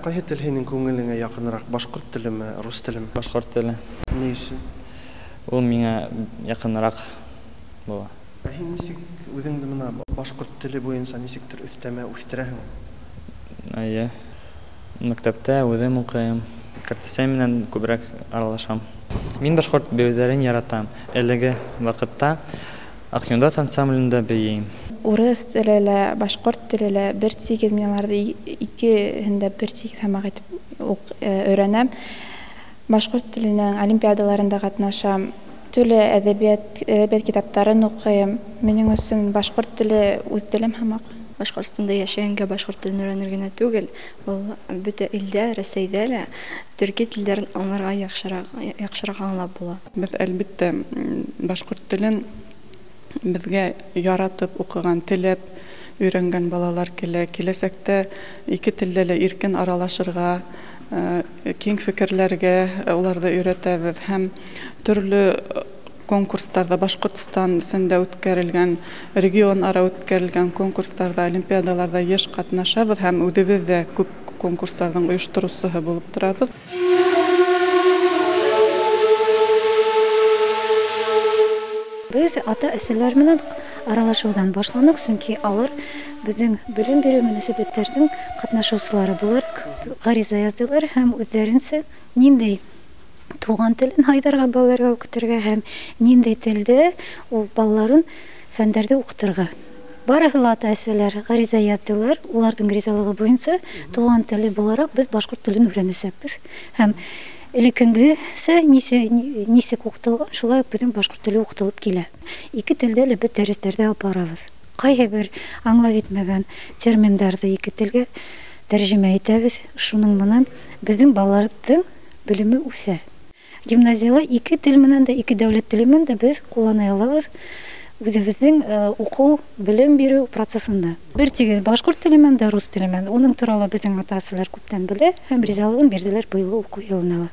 Кайсы тел һинең күңелеңә якынрак, башкорт телеме, рус телеме? Башкорт теле. Ни өчен? Ул миңа якынрак була. Ә һин ничек үзеңне менә башкорт теле буенча ничектер өстәмә үстерәһең? Әйе. Мәктәптә үзем укыйм. Картәсәй менән күбрәк аралашам. Мин башкорт биюләрен яратам. Әлеге вакытта Ак йондаз ансамблендә бейим. Урыс теле лә, башкорт теле лә бер тигез, мин аларны икеһен дә бер тигез һамак итеп ук өйрәнәм. Башкорт теленең олимпиадаларында катнашам, төрле әдәбият, әдәбият китапларын укыйм. Минем өчен башкорт теле үз телем һамак. Башкортстанда яшәгәнгә башкорт телен өйрәнер генә түгел, ул бөтә илдә, Рәсәйдә лә төрки телләрен аңларга яхшырак, яхшырак аңлап була. Без, әлбиттә, башкорт телен безгә яратып укыган, теләп өйрәнгән балалар килә. Киләчәктә ике телдә лә иркен аралашырга, киң фикерләргә уларны өйрәтәбез һәм төрле конкурсларда, Башкортстан эчендә үткәрелгән, регионара үткәрелгән конкурсларда, олимпиадаларда еш катнашабыз һәм үзебез дә күп конкурсларның оештыручысы булып торабыз. Без ата-әсәләр менән аралашудан башланык, чөнки алар безнең белем бирү мөнәсәбәтләренең катнашучылары буларак гариза яздылар һәм үзләренчә нинди туган телен һайдарга балаларга укытырга һәм нинди телдә ул балаларын фәндәрдә укытырга. Барыгы ла ата-әсәләр гариза яздылар, уларның ризалыгы буенча туган теле буларак без башкорт телен өйрәнәчәкбез. Һәм элеккегечә ничек укытылган, шулай ук безнең башкорт теле укытылып килә. Ике телдә лә без дәресләрдә алып барабыз. Кайһы бер аңлап итмәгән терминнарны ике телгә тәрҗемә итәбез. Шуның менән безнең балаларның белеме үсә. Гимназиялә ике тел менән дә, ике дәүләт теле менән дә без куллана алабыз үзебезнең уку, белем бирү процессында. Бер тигез башкорт теле менән дә, рус теле менән. Уның туралы безнең ата-әсәләр күптән белә һәм ризалыгын бирделәр быелгы уку елына.